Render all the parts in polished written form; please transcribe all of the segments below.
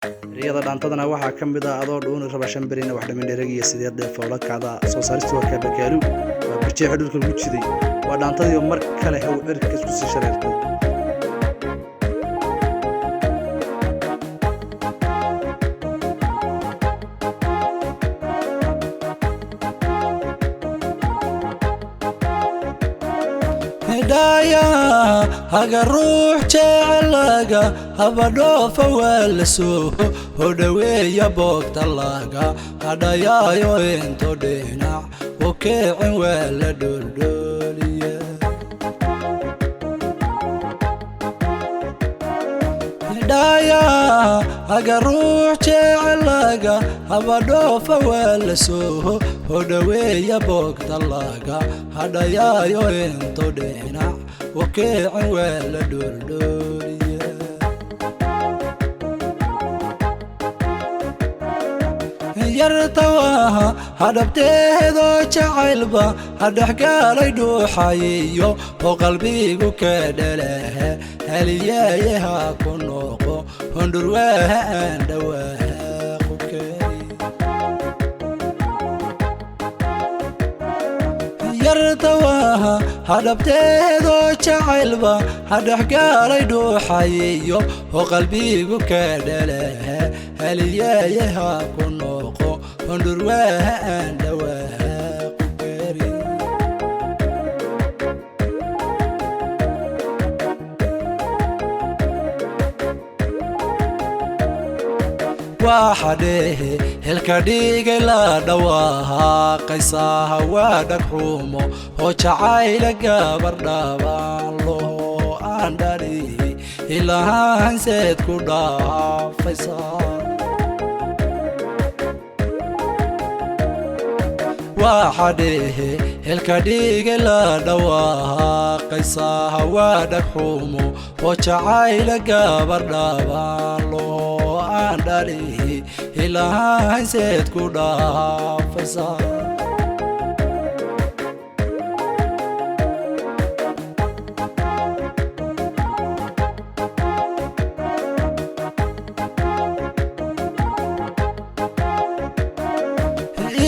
Ereyada dhaantadana waxaa ka mid ah adoo dhuuni raba shan berina wax dhamin dhereg iyo sideed dheef oo la kacda. Soo saaristu waa Kaabakaalu, waa birjeexa dhulka lagu jiday, waa dhaantadii oo mar kale haw cirka isku sii shareertay. Hidhaaya haga ruux jecelaga habadhoofa waa la soo hodhaweeya boogta laga hadhayaayo into dhinac u keecin waa la dholdhooliya. Hidhaaya haga ruux jecelaga habadhoofa waa la soo hodhaweeya boogta laga hadhayaayo into dhinac u keecin waa la dholdhooliya. Yartawaha hadhabteedoo jacaylba hadhexgaalay dhuuxayiyo oo qalbigu ka dhalehe haliyeeyaha ku noqo hundhurwaaha aan dhawaaqu kari. Yartawaha hadhabteedoo jacaylba hadhexgaalay dhuuxayiyo oo qalbigu ka dhalehe haliyeeyaha ku noqo hundhurwaaha aan dhawaaqu kari. Waxa dhehe helka dhigay la dhawaaqaysaha waa dhagxumo oo jacayla gabar dhaabaan loo aan dhalihi ilahanseed ku dhaafaysaa. Waxa dhehe helka dhigay la dhawaaqaysaha waa dhagxumo oo jacayla gabar dhaabaan loo aan dhalihi ilahanseed ku dhaafaysaa.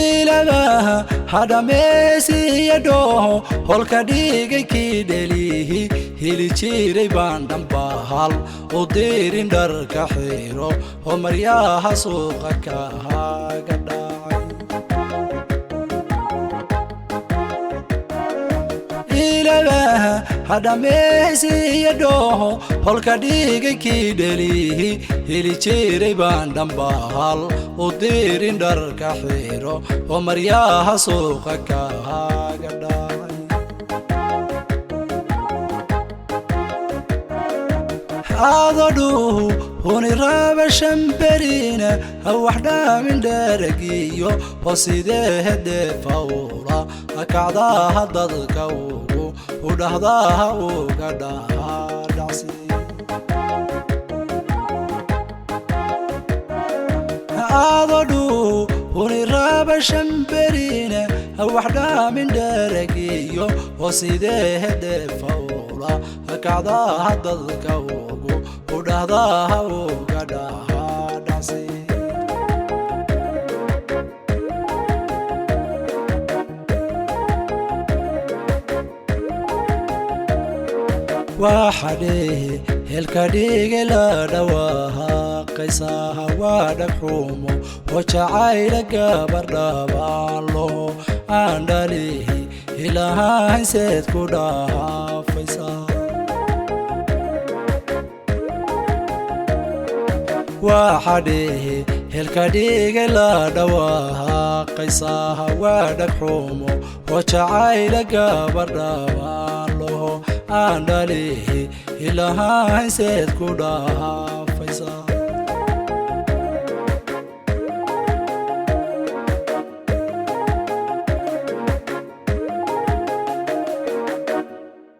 Ilabaha hadhameesiya dhooho holka dhigay kii dhelihi hili jiray baan dhambahal u dirin dharka xiro oo maryaha suuqa kahaga dhacay. Ilabaha hadhameesiya dhooho holka dhigay kii dhelihi hili jiray baan dhambahal u dirin dharka xiro oo maryaha suuqa kahaga dhacay. Adodhuhu huni raba shamberina ha wax dhaamin dheragiyo oo sidee deefawla hakacdaha dadka ugu udhahdaha uga dhacsi. Adodhuhu huni raba shamberina ha wax dhaamin dheragiyo oo sidee deefawla hakacdaha dadka ugu udhahdaha uga dhacsi. Waxa dhehe helka dhigay la dhawaaqaysaha waa dhagxumo oo jacayla gabar dhaabaan loo aan dhalihi ilahanseed ku dhaafaysaa. Waxa dhehe helka dhigay la dhawaaqaysaha waa dhagxumo oo jacayla gabar dhaabaan loo aan dhalihi ilahanseed ku dhaafaysaa.